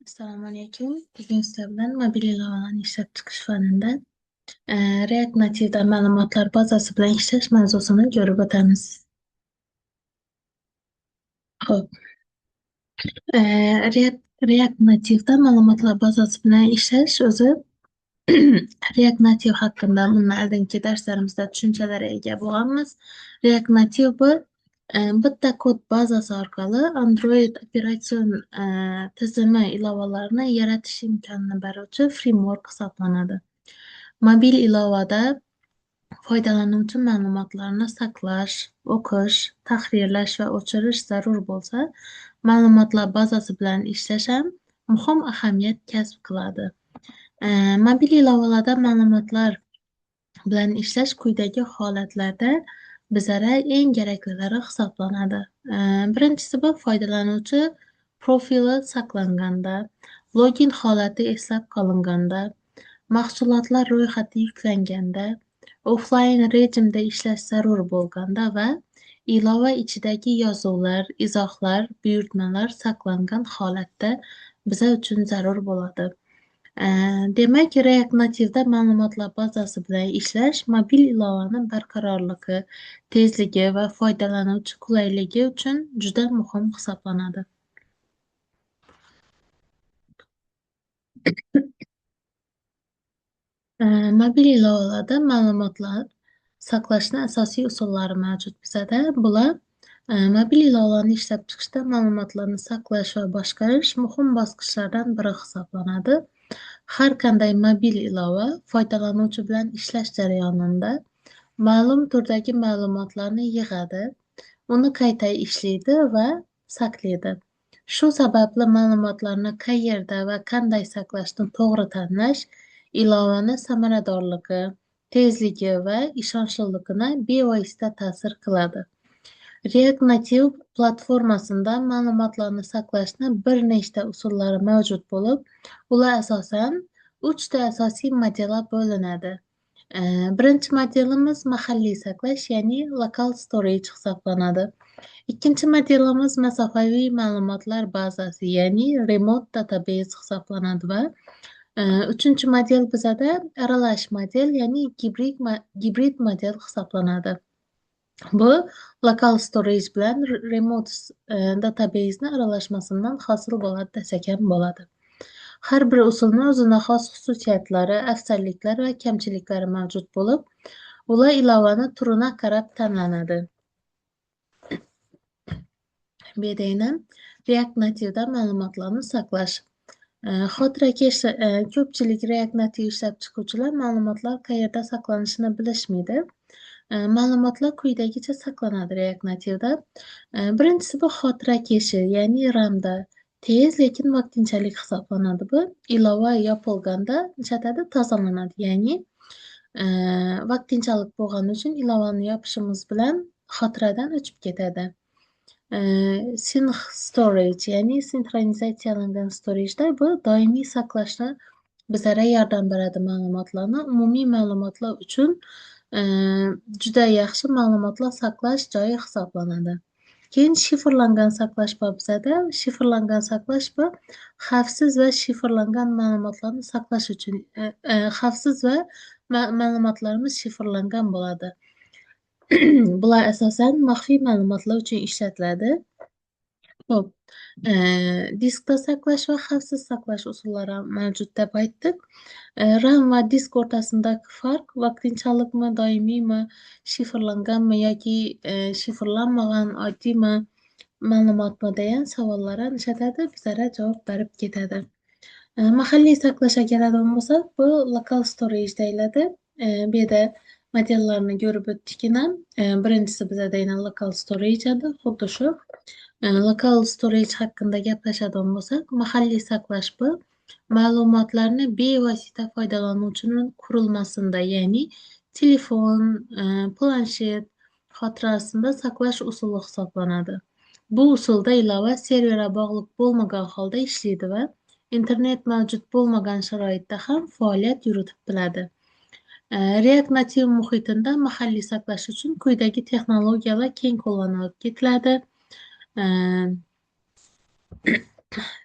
Assalomu alaykum. Bugun sizlar bilan mobil ilovalarni ishlab chiqish fanidan React Native'da ma'lumotlar bazasi bilan ishlash mavzusini ko'rib o'tamiz. Xo'p. React Native'da ma'lumotlar bazasi bilan ishlash o'zi React Native haqida bundan oldingi darslarimizda tushunchalarga ega bo'lganmiz. React Native bu bitta kod bazasi orqali Android operatsion tizimi ilovalarini yaratish imkonini beruvchi framework hisoblanadi. Mobil ilovada foydalanuvchi ma'lumotlarni saqlash, o'qish, tahrirlash va o'chirish zarur bo'lsa, ma'lumotlar bazasi bilan ishlash ham muhim ahamiyat kasb qiladi. Mobil ilovalarda ma'lumotlar bilan ishlash quyidagi holatlarda bizlara eng keraklilari hisoblanadi. Birinchisi bu foydalanuvchi profili saqlanganda, login holati eslab qolinganda, mahsulotlar ro'yxati yuklanganda, offline rejimda ishlash zarur bo'lganda va ilova ichidagi yozuvlar, izohlar, buyurtmalar saqlangan holatda biza uchun zarur bo'ladi. Demak, React Native'da ma'lumotlar bazasi bilan ishlash mobil ilovani barqarorligi, tezligi va foydalanuvchi qulayligi uchun juda muhim hisoblanadi. Mobil ilovalarda ma'lumotlar saqlashni asosiy usullari mavjud bizada. Bular mobil ilovalarni ishlab chiqishda ma'lumotlarni saqlash va boshqarish muhim bosqichlardan biri hisoblanadi. Har qanday mobil ilova foydalanuvchi bilan ishlash jarayonida ma'lum turdagi ma'lumotlarni yig'adi, uni qayta ishlaydi va saqlaydi. Shu sababli ma'lumotlarni qayerda va qanday saqlashni to'g'ri tanlash ilovani samaradorligi, tezligi va ishonchliligini bevosita ta'sir qiladi. React Native platformasida ma'lumotlarni saqlashni bir nechta usullari mavjud bo'lib, ular asosan uchta asosiy modelga bo'linadi. Birinchi modelimiz mahalliy saqlash, ya'ni local storage hisoblanadi. Ikkinchi modelimiz masofaviy ma'lumotlar bazasi, ya'ni remote database hisoblanadi va uchinchi model bizada aralash model, ya'ni gibrid model hisoblanadi. Bu local storage bilan remote database'ni aralashmasidan hosil bo'ladi desak ham bo'ladi. Har bir usulni o'zine xos xususiyatlari, afzalliklari va kamchiliklari mavjud bo'lib, ular ilovani turini qarab tanlanadi. Bu yerda React Native'da ma'lumotlarni saqlash. Xotira keshi ko'pchilik React Native ishlab chiquvchilar ma'lumotlar qayerda saqlanishini bilishmaydi. Ma'lumotlar quyidagicha saqlanadi React Native'da. Birinchisi bu xotira keshi, ya'ni RAMda. Tez, lekin vaqtinchalik hisoblanadi bu. Ilova yopilganda nishatadi, tozalanadi. Ya'ni vaqtinchalik bo'lgani uchun ilovani yopishimiz bilan xotiradan o'chib ketadi. Sync storage, ya'ni sinxronizatsiyalangan storageda bu doimiy saqlashni bizlarga yordam beradi ma'lumotlarni. Umumiy ma'lumotlar uchun juda yaxshi ma'lumotlar saqlash joyi hisoblanadi. Keyin shifrlangan saqlash bor bizada. Shifrlangan saqlash bu xavfsiz va shifrlangan ma'lumotlarni saqlash uchun xavfsiz va ma'lumotlarimiz shifrlangan bo'ladi. Bular asosan maxfiy ma'lumotlar uchun ishlatiladi. Xo'p, diskda saqlash va xavfsiz saqlash usullari mavjud deb aytdik. RAM va disk o'rtasidagi farq vaqtinchalikmi, doimiymi, shifrlanganmi yoki shifrlanmagan oddiymi ma'lumotmi degan savollarga nishatadi, bizlarga javob berib ketadi. Mahalliy saqlashga keladigan bo'lsak, bu local storage deyiladi. Bu yerda modellarni ko'rib o'tdikina. Birinchisi bizada yana local storage edi, xuddi shu. Local storage haqida gaplashadigan bo'lsak, mahalliy saqlash bu ma'lumotlarni bevosita foydalanuvchining qurilmasida, ya'ni telefon, planshet xotirasida saqlash usuli hisoblanadi. Bu usulda ilova serverga bog'liq bo'lmagan holda ishlaydi va internet mavjud bo'lmagan sharoitda ham faoliyat yuritib biladi. React Native muhitida mahalliy saqlash uchun quyidagi texnologiyalar keng qo'llanilib ketiladi.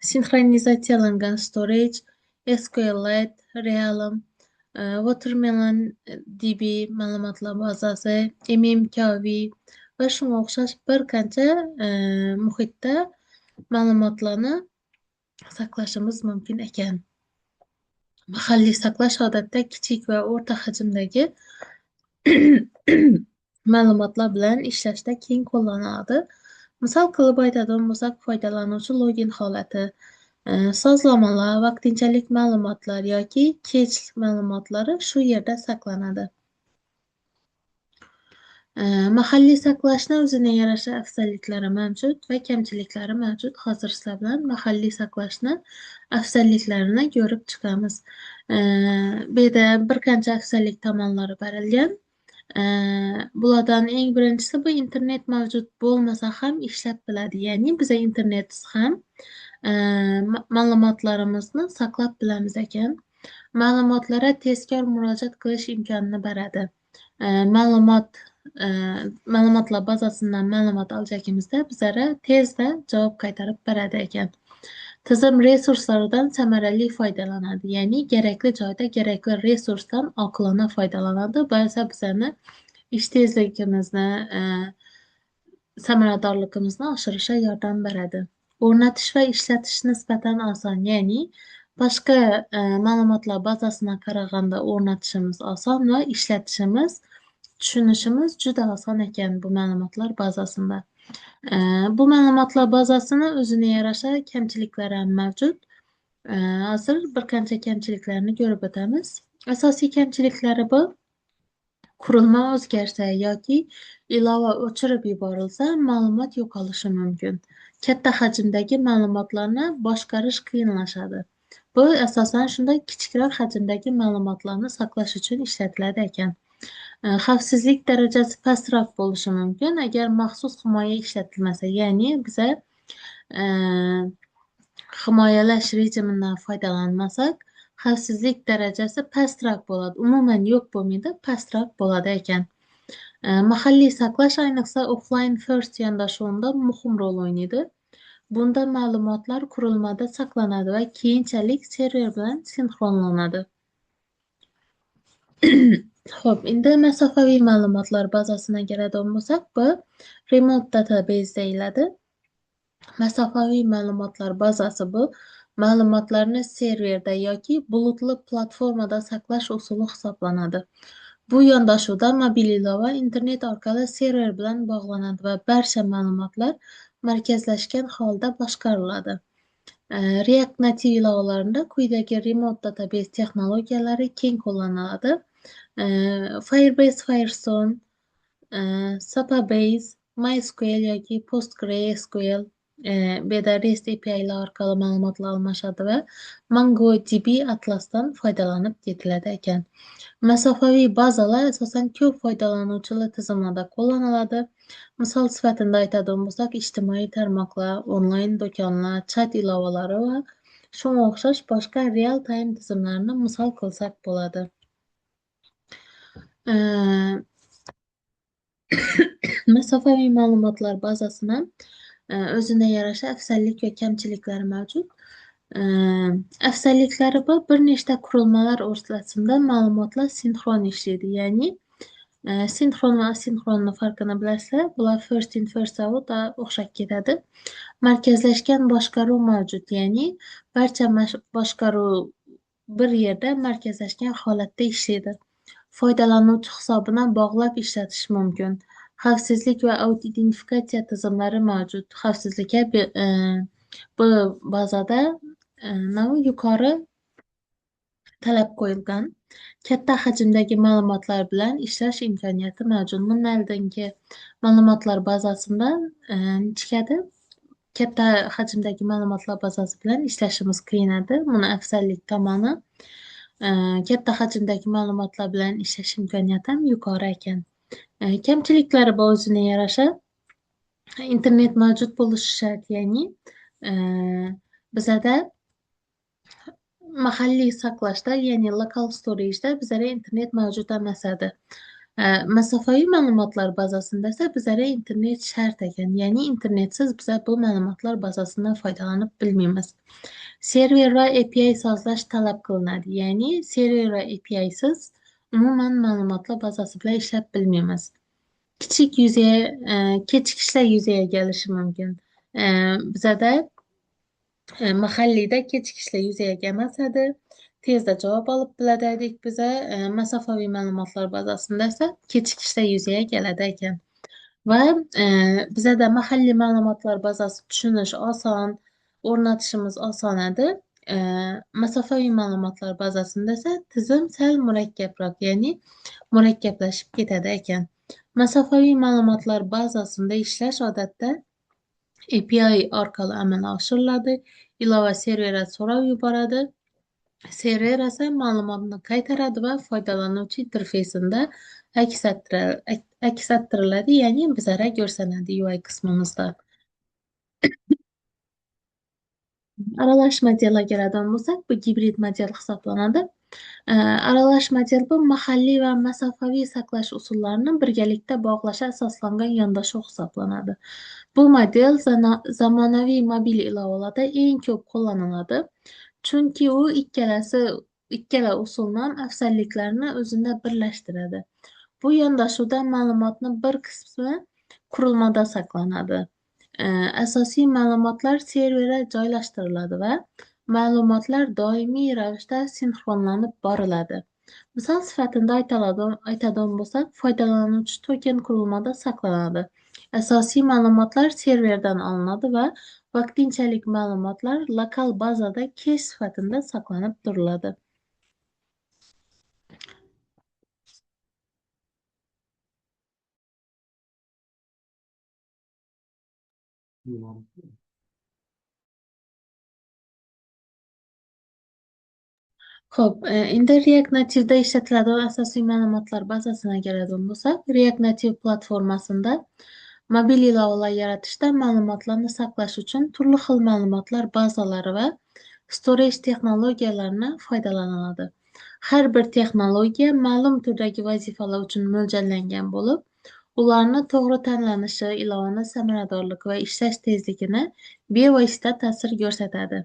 Sinxronizatsiyalangan storage, SQLite, Realm, Watermelon DB ma'lumotlar bazasi, MMKV va shunga o'xshash bir qancha muhitda ma'lumotlarni saqlashimiz mumkin ekan. Mahalliy saqlash odatda kichik va o'rta hajmdagi ma'lumotlar bilan ishlashda keng qo'llaniladi. Misol qilib aytadigan bo'lsak, foydalanuvchi login holati, sozlamalar, vaqtinchalik ma'lumotlar yoki kech ma'lumotlari shu yerda saqlanadi. Mahalliy saqlashni o'ziga yarasha afzalliklari mavjud va kamchiliklari mavjud. Hozir sizlar bilan mahalliy saqlashni afzalliklarini ko'rib chiqamiz. Bu yerda bir qancha afzallik tomonlari berilgan. Bulardan eng birinchisi bu internet mavjud bo'lmasa ham ishlab biladi. Ya'ni biza internetsiz ham ma'lumotlarimizni saqlab bilamiz ekan. Ma'lumotlarga tezkor murojaat qilish imkonini beradi. Ma'lumotlar bazasidan ma'lumot olajagimizda bizlarga tezda javob qaytarib beradi ekan. Tizim resurslaridan samarali foydalanadi. Ya'ni kerakli joyda kerakli resursdan oqilona foydalanadi. Bu esa bizani ish tezligimizni, samaradorligimizni oshirishga yordam beradi. O'rnatish va ishlatish nisbatan oson, ya'ni boshqa ma'lumotlar bazasiga qaraganda o'rnatishimiz oson va ishlatishimiz, tushunishimiz juda oson ekan bu ma'lumotlar bazasida. Bu ma'lumotlar bazasini o'ziga yarasha kamchiliklari ham mavjud. Hozir bir qancha kamchiliklarni ko'rib o'tamiz. Asosiy kamchiliklari bu qurilma o'zgarsa yoki ilova o'chirib yuborilsa, ma'lumot yo'qolishi mumkin. Katta hajmdagi ma'lumotlarni boshqarish qiyinlashadi. Bu asosan shunday kichikroq hajmdagi ma'lumotlarni saqlash uchun ishlatiladi ekan. Xavfsizlik darajasi pastroq bo'lishi mumkin agar maxsus himoya ishlatilmasa, ya'ni biza himoyalash rejimidan foydalanmasak, xavfsizlik darajasi pastroq bo'ladi. Umuman yo'q bo'lmaydi, pastroq bo'ladi ekan. Mahalliy saqlash ayniqsa offline first yondashuvida muhim rol o'ynaydi. Bunda ma'lumotlar qurilmada saqlanadi va keyinchalik server bilan sinxronlanadi. Xo'p, endi masofaviy ma'lumotlar bazasiga keladigan bo'lsak, bu remote database deyiladi. Masofaviy ma'lumotlar bazasi bu ma'lumotlarni serverda yoki bulutli platformada saqlash usuli hisoblanadi. Bu yondashuvda mobil ilova internet orqali server bilan bog'lanadi va barcha ma'lumotlar markazlashgan holda boshqariladi. React Native ilovalarida quyidagi remote database texnologiyalari keng qo'llaniladi. Firebase, Firestore, Supabase, MySQL yoki PostgreSQL, bu yerda REST APIlar orqali ma'lumotlar almashadi va MongoDB Atlasdan foydalanib ketiladi ekan. Masofaviy bazalar asosan ko'p foydalanuvchili tizimlarda qo'llaniladi. Misol sifatida aytadigan bo'lsak, ijtimoiy tarmoqlar, onlayn do'konlar, chat ilovalari va shunga o'xshash boshqa real time tizimlarni misol qilsak bo'ladi. Masofaviy ma'lumotlar bazasini o'ziga yarasha afzallik va kamchiliklari mavjud. Afzalliklari bu bir nechta qurilmalar o'rtasida ma'lumotlar sinxron ishlaydi. Ya'ni sinxron va asinxronni farqini bilasizlar. Bular first in first out o'xshab ketadi. Markazlashgan boshqaruv mavjud, ya'ni barcha boshqaruv bir yerda markazlashgan holatda ishlaydi. Foydalanuvchi hisobini bog'lab ishlatish mumkin. Xavfsizlik va autentifikatsiya tizimlari mavjud. Xavfsizlikka bu bazada yuqori talab qo'yilgan. Katta hajmdagi ma'lumotlar bilan ishlash imkoniyati mavjud. Bundan oldingi ma'lumotlar bazasidan chiqadi. Katta hajmdagi ma'lumotlar bazasi bilan ishlashimiz qiyin edi. Buni afzallik tomoni katta hajmdagi ma'lumotlar bilan ishlash imkoniyati ham yuqori ekan. Kamchiliklari bor o'ziga yarasha. Internet mavjud bo'lishi shart, ya'ni bizada mahalliy saqlashda, ya'ni local storage'da bizada internet mavjud emas edi. Masofaviy ma'lumotlar bazasida esa bizlarga internet shart ekan, ya'ni internetsiz biza bu ma'lumotlar bazasidan foydalanib bilmaymiz. Server va API sozlash talab qilinadi, ya'ni server va APIsiz umuman ma'lumotlar bazasi bilan ishlab bilmaymiz. Kichik yuzaga kechikishlar yuzaga kelishi mumkin. Bizada mahalliyda kechikishlar yuzaga kelmas edi. Tezda javob olib biladi biza. Masofaviy ma'lumotlar bazasida esa kechikishlar yuzaga keladi ekan. Va bizada mahalliy ma'lumotlar bazasi tushunish oson, o'rnatishimiz oson edi. Masofaviy ma'lumotlar bazasida esa tizim sal murakkabroq, ya'ni murakkablashib ketadi ekan. Masofaviy ma'lumotlar bazasida ishlash odatda API orqali amalga oshiriladi. Ilova serverga so'rov yuboradi. Server esa ma'lumotni qaytaradi va foydalanuvchi interfeysida aks ettiriladi, ya'ni bizlarga ko'rsanadi UI qismimizda. Aralash modelga keladigan bo'lsak, bu gibrid model hisoblanadi. Aralash model bu mahalliy va masofaviy saqlash usullarini birgalikda bog'lashga asoslangan yondashuv hisoblanadi. Bu model zamonaviy mobil ilovalarda eng ko'p qo'llaniladi. Chunki u ikkala usulni ham afzalliklarini o'zida birlashtiradi. Bu yondashuvda ma'lumotni bir qismi qurilmada saqlanadi. Asosiy ma'lumotlar serverga joylashtiriladi va ma'lumotlar doimiy ravishda sinxronlanib boriladi. Misol sifatida aytadigan bo'lsak, foydalanuvchi token qurilmada saqlanadi. Asosiy ma'lumotlar serverdan olinadi va vaqtinchalik ma'lumotlar lokal bazada kesh sifatida saqlanib turiladi. Xo'p, endi React Native'da ishlatiladigan asosiy ma'lumotlar bazasina keladigan bo'lsak, React Native platformasida mobil ilovalar yaratishda ma'lumotlarni saqlash uchun turli xil ma'lumotlar bazalari va storage texnologiyalarini foydalaniladi. Har bir texnologiya ma'lum turdagi vazifalar uchun mo'ljallangan bo'lib, ularni to'g'ri tanlanishi ilovani samaradorligi va ishlash tezligini bevosita ta'sir ko'rsatadi.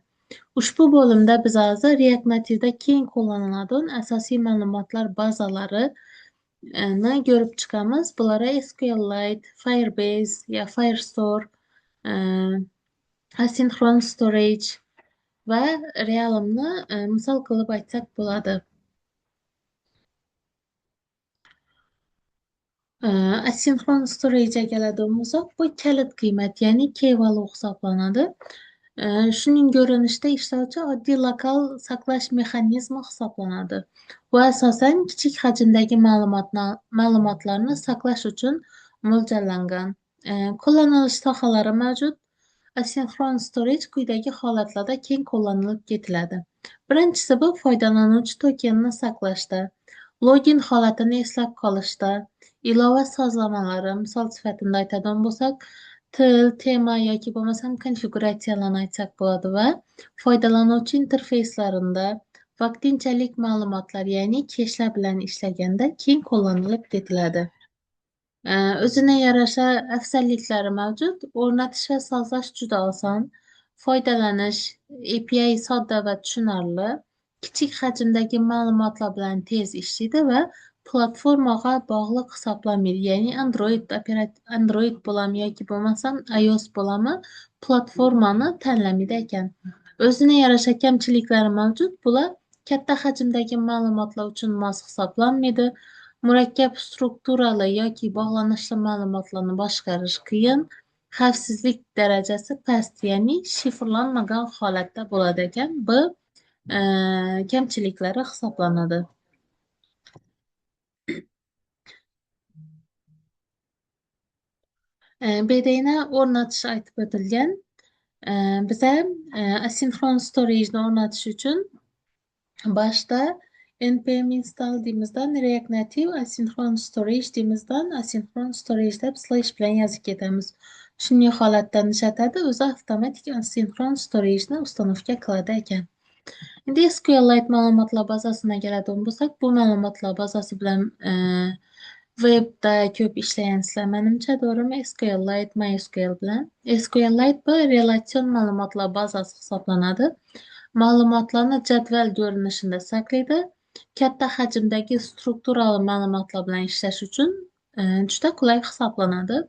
Ushbu bo'limda biz hozir React Native'da keng qo'llaniladigan asosiy ma'lumotlar bazalarini ko'rib chiqamiz. Bularga SQLite, Firebase ya Firestore, Asynchron Storage va Realmni misol qilib aytsak bo'ladi. Asinxron storage'ga keladigan bo'lsak, bu kalit qiymat, ya'ni key value hisoblanadi. Shuning ko'rinishida ishlovchi oddiy lokal saqlash mexanizmi hisoblanadi. Bu asosan kichik hajmdagi ma'lumotlarni saqlash uchun mo'ljallangan. Qo'llanilish sohalari mavjud. Asinxron storage quyidagi holatlarda keng qo'llanilib ketiladi. Birinchisi bu foydalanuvchi tokenini saqlashda, login holatini eslab qolishda, ilova sozlamalari, misol sifatida aytadigan bo'lsak, til, tema yoki bo'lmasam konfiguratsiyalarni aytsak bo'ladi va foydalanuvchi interfeyslarida vaqtinchalik ma'lumotlar, ya'ni keshlar bilan ishlaganda keng qo'llanilib ketiladi. O'zine yarasha afzalliklari mavjud. O'rnatish va sozlash juda oson. Foydalanish API sodda va tushunarli. Kichik hajmdagi ma'lumotlar bilan tez ishlaydi va platformaga bog'liq hisoblanmaydi. Ya'ni Android bo'ladimi yoki bo'lmasam iOS bo'ladimi, platformani tanlamaydi ekan. O'zine yarasha kamchiliklari mavjud. Bular katta hajmdagi ma'lumotlar uchun mos hisoblanmaydi. Murakkab strukturali yoki bog'lanishli ma'lumotlarni boshqarish qiyin. Xavfsizlik darajasi past, ya'ni shifrlanmagan holatda bo'ladi ekan. Bu kamchiliklari hisoblanadi. BD'ni o'rnatish aytib o'tilgan. Biza asinxron storage'ni o'rnatish uchun boshda npm install deymizdan React Native asynchron storage deymizdan asynchron storage deb slash bilan yozib ketamiz. Shunday holatda nishatadi, o'zi avtomatik asynchron storage'ni установка qiladi ekan. Endi SQLite ma'lumotlar bazasina keladigan bo'lsak, bu ma'lumotlar bazasi bilan Webda ko'p ishlayansizlar menimcha, to'g'rimi? SQLite, MySQL bilan. SQLite bu relatsion ma'lumotlar bazasi hisoblanadi. Ma'lumotlarni jadval ko'rinishida saqlaydi. Katta hajmdagi strukturali ma'lumotlar bilan ishlash uchun juda qulay hisoblanadi.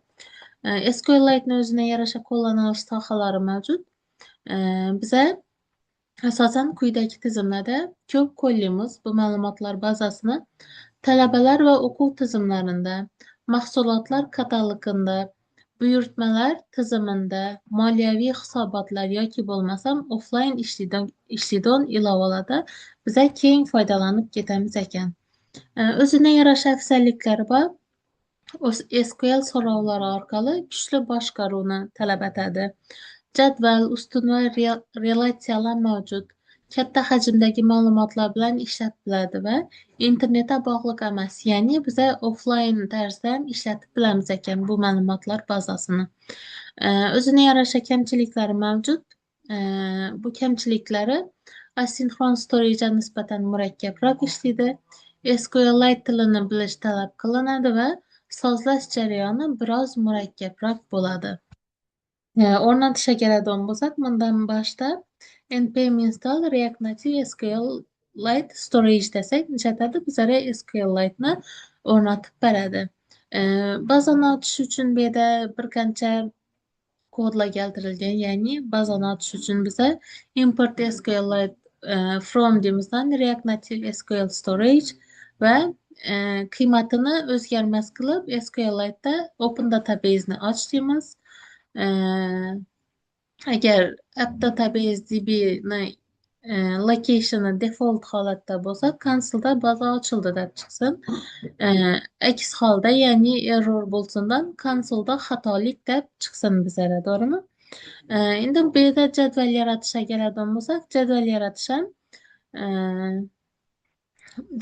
SQLite'ni o'zine yarasha qo'llanilish sohalari mavjud. Biza asosan quyidagi tizimlarda ko'p qo'llaymiz bu ma'lumotlar bazasini. Talabalar va o'quv tizimlarida, mahsulotlar katalogida, buyurtmalar tizimida, moliyaviy hisobotlar yoki bo'lmasam offline ishlaydigan ilovalarda biza keng foydalanib ketamiz ekan. O'zine yarasha afzalliklari bor. SQL so'rovlari orqali kuchli boshqaruvni talab etadi. Jadval, ustun va relatsiyalar mavjud. Katta hajmdagi ma'lumotlar bilan ishlab biladi va internetga bog'liq emas. Ya'ni biza offline tarzda ham ishlatib bilamiz ekan bu ma'lumotlar bazasini. O'zine yarasha kamchiliklari mavjud. Bu kamchiliklari asinxron storage'ga nisbatan murakkabroq ishlaydi. SQLite tilini bilish talab qilinadi va sozlash jarayoni biroz murakkabroq bo'ladi. O'rnatishga keladigan bo'lsak, bundan boshda npm install react native SQLite storage desak, nishatadi bizlarga SQLite'ni o'rnatib beradi. Bazani ochish uchun bu yerda bir qancha kodlar keltirilgan, ya'ni bazani ochish uchun biza import SQLite from deymizdan react native SQL storage va qiymatini o'zgarmas qilib SQLite'da open database'ni och deymiz. Agar app database db'ni location'i default holatda bo'lsa, konsolda baza ochildi deb chiqsin. Aks holda, ya'ni error bo'lsindan konsolda xatolik deb chiqsin bizlarga, to'g'rimi? Endi bu yerda jadval yaratishga keladigan bo'lsak, jadval yaratish ham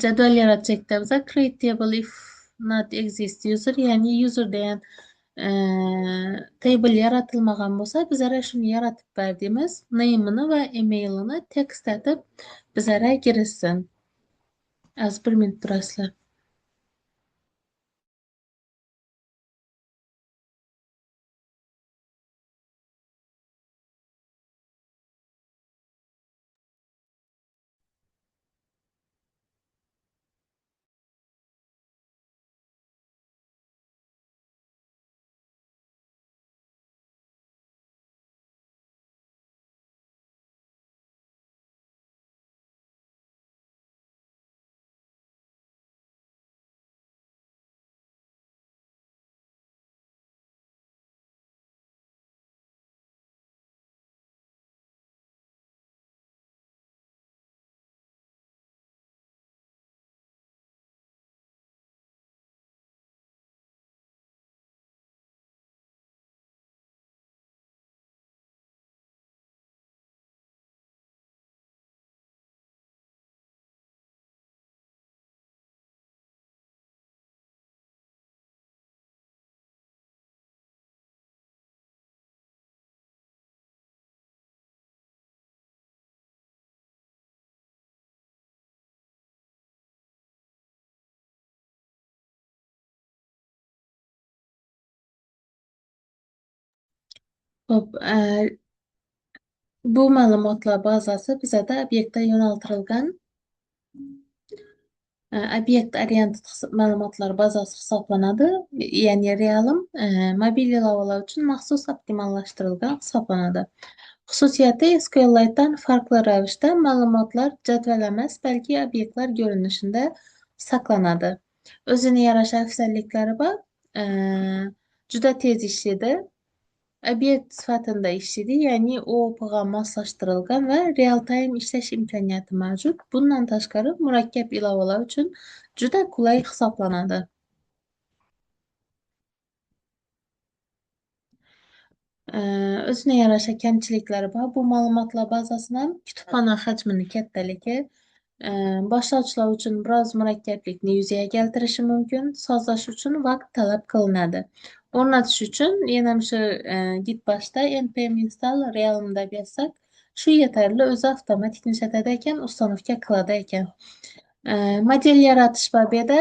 jadval yaratacakda biza create table if not exist user, ya'ni user degan table yaratilmagan bo'lsa, bizlarga shuni yaratib ber deymiz. Name'ini va emailini text etib bizlarga kiritsin. Az bir minut turasizlar. Xo'p, bu ma'lumotlar bazasi bizada obyektga yo'naltirilgan obyekt oriented ma'lumotlar bazasi hisoblanadi. Ya'ni Realm mobil ilovalar uchun maxsus optimallashtirilgan hisoblanadi. Xususiyati SQLite'dan farqli ravishda ma'lumotlar jadval emas, balki obyektlar ko'rinishida saqlanadi. O'zine yarasha afzalliklari bor. Juda tez ishlaydi. Obyekt sifatida ishlaydi, ya'ni OOPga moslashtirilgan va real time ishlash imkoniyati mavjud. Bundan tashqari murakkab ilovalar uchun juda qulay hisoblanadi. O'zine yarasha kamchiliklari bor. Bu ma'lumotlar bazasidan kutubxona hajmini kattaligi, boshlovchilar uchun biroz murakkablikni yuzaga keltirishi mumkin. Sozlash uchun vaqt talab qilinadi. O'rnatish uchun yana shu git bashda npm install realm deb yozsak, shu yetarli, o'zi avtomatik ishlatadi ekan, установка qiladi ekan. Model yaratish va bu yerda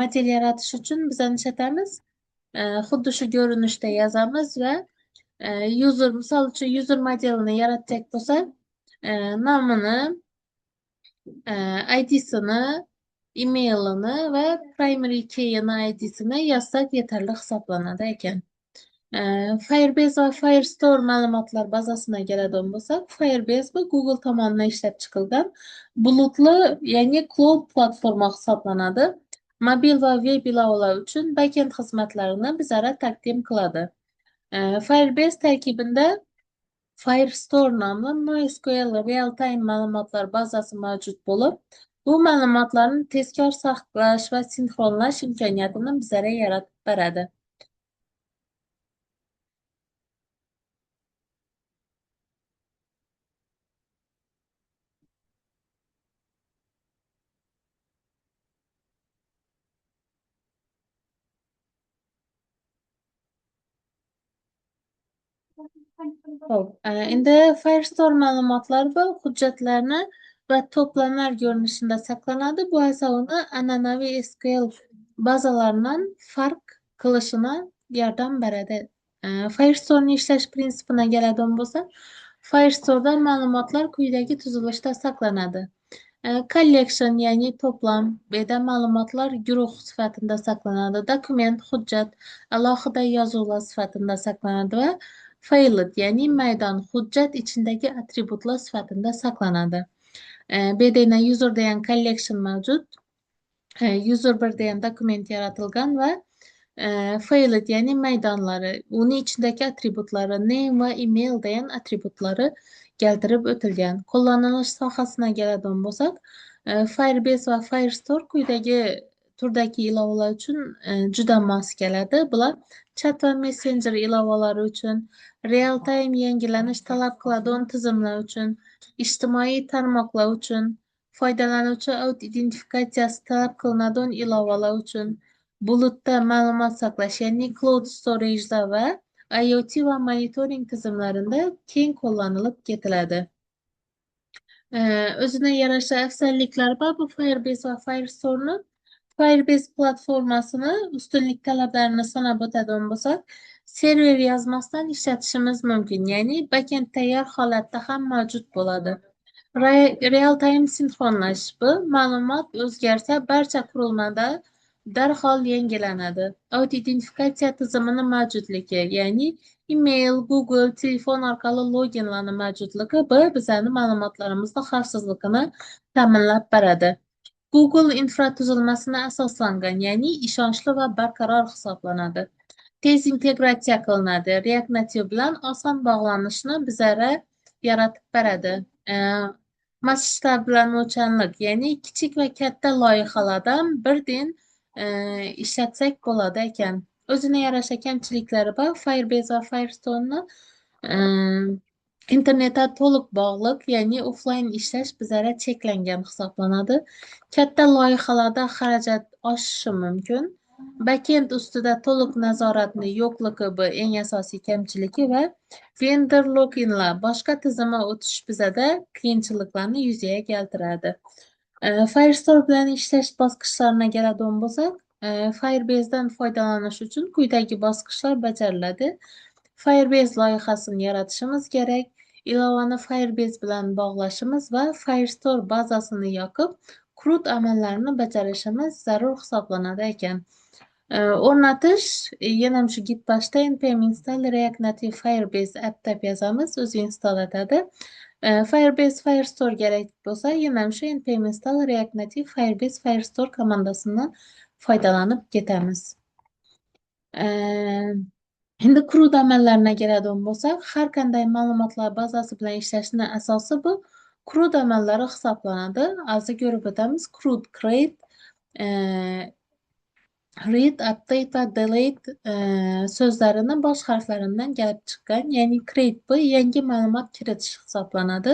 model yaratish uchun biz ishlatamiz. Xuddi shu ko'rinishda yozamiz va user, misol uchun, user modelini yaratsak bo'lsa, nomini, IDsini, emailini va primary keyini IDsini yozsak yetarli hisoblanadi ekan. Firebase va Firestore ma'lumotlar bazasına keladigan bo'lsak, Firebase bu Google tomonidan ishlab chiqilgan bulutli, ya'ni cloud platforma hisoblanadi. Mobil va web ilovalar uchun backend xizmatlarini bizlarga taqdim qiladi. Firebase tarkibida Firestore nomli NoSQL real-time ma'lumotlar bazasi mavjud bo'lib, bu ma'lumotlarni tezkor saqlash va sinxronlash imkoniyatini bizlarga yaratib beradi. Xo'p, endi Firestore ma'lumotlari bu hujjatlarni va to'plamlar ko'rinishida saqlanadi. Bu esa uni an'anaviy SQL bazalaridan farq qilishini yordam beradi. Firestore'ni ishlash prinsipine keladigan bo'lsak, Firestore'da ma'lumotlar quyidagi tuzilishda saqlanadi. Collection, ya'ni to'plam, bu yerda ma'lumotlar guruh sifatida saqlanadi. Dokument, hujjat alohida yozuvlar sifatida saqlanadi va field, ya'ni maydon, hujjat ichidagi atributlar sifatida saqlanadi. Bu yerda yana user degan collection mavjud. User 1 degan dokument yaratilgan va field, ya'ni maydonlari, uni ichidagi atributlari name va email degan atributlari keltirib o'tilgan. Qo'llanilish sohasina keladigan bo'lsak, Firebase va Firestore quyidagi turdagi ilovalar uchun juda mos keladi. Bular chat va messenger ilovalari uchun, real time yangilanish talab qiladigan tizimlar uchun, ijtimoiy tarmoqlar uchun, foydalanuvchi identifikatsiyasi talab qilinadigan ilovalar uchun, bulutda ma'lumot saqlash, ya'ni cloud storage'lar va IoT va monitoring tizimlarida keng qo'llanilib ketiladi. O'zine yarasha afzalliklari bor bu Firebase va Firestore'ni. Firebase platformasini ustunlik talablarini sanab o'tadigan bo'lsak, server yozmasdan ishlatishimiz mumkin, ya'ni backend tayyor holatda ham mavjud bo'ladi. Real time sinxronlash, bu ma'lumot o'zgarsa barcha qurilmada darhol yangilanadi. Auto-identifikatsiya tizimini mavjudligi, ya'ni email, Google, telefon orqali loginlarni mavjudligi bu bizani ma'lumotlarimizni xavfsizligini ta'minlab beradi. Google infratuzilmasina asoslangan, ya'ni ishonchli va barqaror hisoblanadi. Tez integratsiya qilinadi. React Native bilan oson bog'lanishni bizlarga yaratib beradi. Masshtablanuvchanlik, ya'ni kichik va katta loyihalardan birdan ishlatsak bo'ladi ekan. O'zine yarasha kamchiliklari bor. Firebase va Firestore'ni internetga to'liq bog'liq, ya'ni offline ishlash bizlarga cheklangan hisoblanadi. Katta loyihalarda xarajat oshishi mumkin. Backend ustida to'liq nazoratni yo'qligi bu eng asosiy kamchiligi va vendor lock-inlar, boshqa tizimga o'tish bizada qiyinchiliklarni yuzaga keltiradi. Firestore bilan ishlash bosqichlarini keladigan bo'lsak, Firebase'dan foydalanish uchun quyidagi bosqichlar bajariladi. Firebase loyihasini yaratishimiz kerak, ilovani Firebase bilan bog'lashimiz va Firestore bazasini yoqib, CRUD amallarini bajarishimiz zarur hisoblanadi ekan. O'rnatish yana shu git bashda npm install react native firebase app deb yozamiz, o'zi install etadi. Firebase Firestore kerak bo'lsa, yana shu npm install react native firebase firestore komandasidan foydalanib ketamiz. Endi CRUD amallarini keladigan bo'lsak, har qanday ma'lumotlar bazasi bilan ishlashni asosi bu CRUD amallari hisoblanadi. Hozir ko'rib o'tamiz. CRUD create, read, update va delete so'zlarini bosh harflaridan kelib chiqqan, ya'ni create bu yangi ma'lumot kiritish hisoblanadi.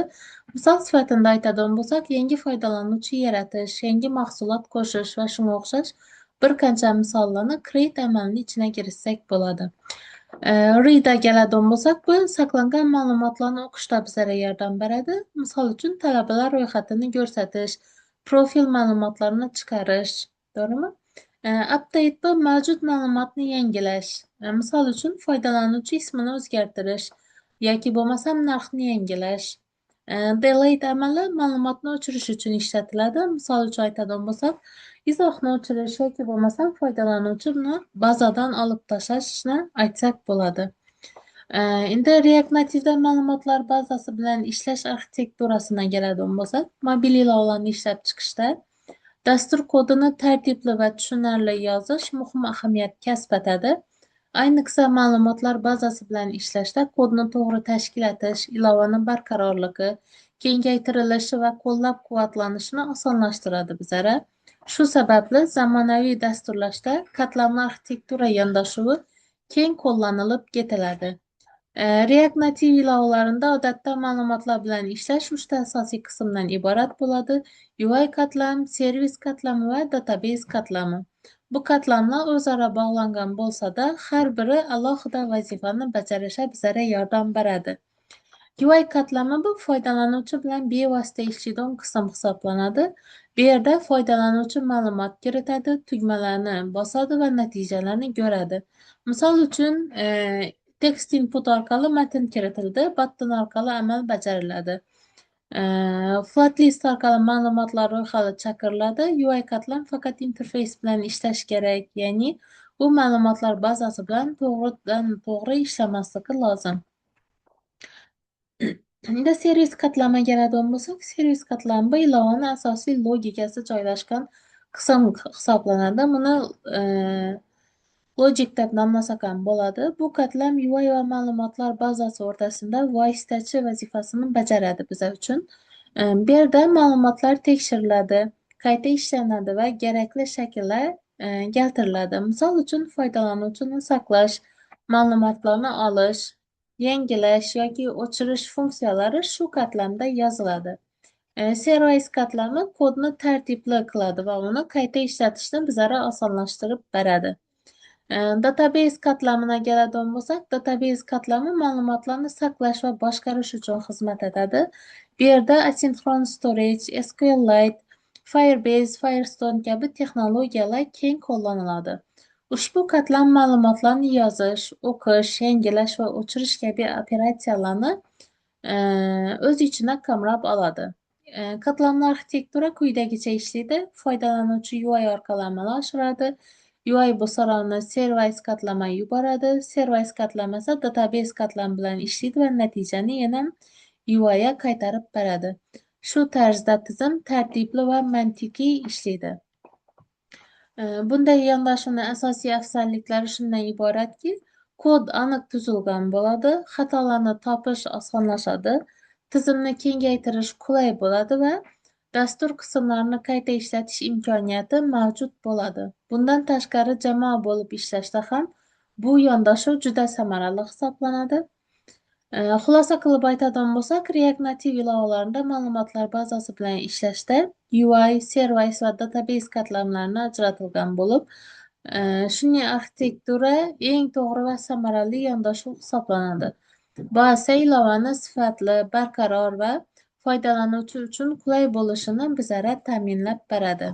Misol sifatida aytadigan bo'lsak, yangi foydalanuvchi yaratish, yangi mahsulot qo'shish va shunga o'xshash bir qancha misollarni create amalini ichiga kiritsak bo'ladi. Read'a keladigan bo'lsak, bu saqlangan ma'lumotlarni o'qishda bizlarga yordam beradi. Misol uchun, talabalar ro'yxatini ko'rsatish, Profil ma'lumotlarini chiqarish, to'g'rimi? Update bu mavjud ma'lumotni yangilash. Misol uchun, foydalanuvchi ismini o'zgartirish yoki bo'lmasam narxni yangilash. Delete amali ma'lumotni o'chirish uchun ishlatiladi. Misol uchun aytadigan bo'lsak, izohni o'chirish yoki bo'lmasam foydalanuvchini bazadan olib tashlashni aytsak bo'ladi. Endi React Native'da ma'lumotlar bazasi bilan ishlash arxitekturasina keladigan bo'lsak, mobil ilovalarni ishlab chiqishda dastur kodini tartibli va tushunarli yozish muhim ahamiyat kasb etadi. Ayniqsa ma'lumotlar bazasi bilan ishlashda kodni to'g'ri tashkil etish ilovani barqarorligi, kengaytirilishi va qo'llab-quvvatlanishini osonlashtiradi bizlara. Shu sababli zamonaviy dasturlashda qatlamli arxitektura yondashuvi keng qo'llanilib ketiladi. React Native ilovalarida odatda ma'lumotlar bilan ishlash uchta asosiy qismdan iborat bo'ladi: UI qatlam, servis qatlami va database qatlami. Bu qatlamlar o'zaro bog'langan bo'lsa-da, har biri alohida vazifani bajarishga bizlarga yordam beradi. UI qatlami bu foydalanuvchi bilan bevosita ishlaydigan qism hisoblanadi. Bu yerda foydalanuvchi ma'lumot kiritadi, tugmalarni bosadi va natijalarni ko'radi. Misol uchun, text input orqali matn kiritildi, button orqali amal bajariladi. Flat list orqali ma'lumotlar ro'yxati chaqiriladi. UI qatlam faqat interfeys bilan ishlash kerak, ya'ni u ma'lumotlar bazasi bilan to'g'ridan to'g'ri ishlamasligi lozim. Endi servis qatlamiga keladigan bo'lsak, servis qatlami bu ilovani asosiy logikasi joylashgan qism hisoblanadi. Buni logic deb nomlasak ham bo'ladi. Bu qatlam UI va ma'lumotlar bazasi o'rtasida vositachi vazifasini bajaradi biza uchun. Bu yerda ma'lumotlar tekshiriladi, qayta ishlanadi va kerakli shaklda keltiriladi. Misol uchun, foydalanuvchini saqlash, ma'lumotlarni olish, yangilash yoki o'chirish funksiyalari shu qatlamda yoziladi. Servis qatlami kodni tartibli qiladi va uni qayta ishlatishni bizlarga osonlashtirib beradi. Database qatlamina keladigan bo'lsak, database qatlami ma'lumotlarni saqlash va boshqarish uchun xizmat etadi. Bu yerda asinxron storage, SQLite, Firebase, Firestone kabi texnologiyalar keng qo'llaniladi. Ushbu qatlam ma'lumotlarni yozish, o'qish, yangilash va o'chirish kabi operatsiyalarni o'z ichina qamrab oladi. Qatlamli arxitektura quyidagicha ishlaydi. Foydalanuvchi UI orqali amalga oshiradi. UI bu so'rovni servis qatlama yuboradi. Servis qatlami esa database qatlam bilan ishlaydi va natijani yana UIga qaytarib beradi. Shu tarzda tizim tartibli va mantiqiy ishlaydi. Bunday yondashuvning asosiy afzalliklari shundan iboratki, kod aniq tuzilgan bo'ladi, xatolarni topish osonlashadi, tizimni kengaytirish qulay bo'ladi va dastur qismlarini qayta ishlatish imkoniyati mavjud bo'ladi. Bundan tashqari, jamoa bo'lib ishlashda ham bu yondashuv juda samarali hisoblanadi. Xulosa qilib aytadigan bo'lsak, React Native ilovalarida ma'lumotlar bazasi bilan ishlashda UI, servis va database qatlamlarini ajratilgan bo'lib, shunday arxitektura eng to'g'ri va samarali yondashuv hisoblanadi. Bu esa ilovani sifatli, barqaror va foydalanuvchi uchun qulay bo'lishini bizlarga ta'minlab beradi.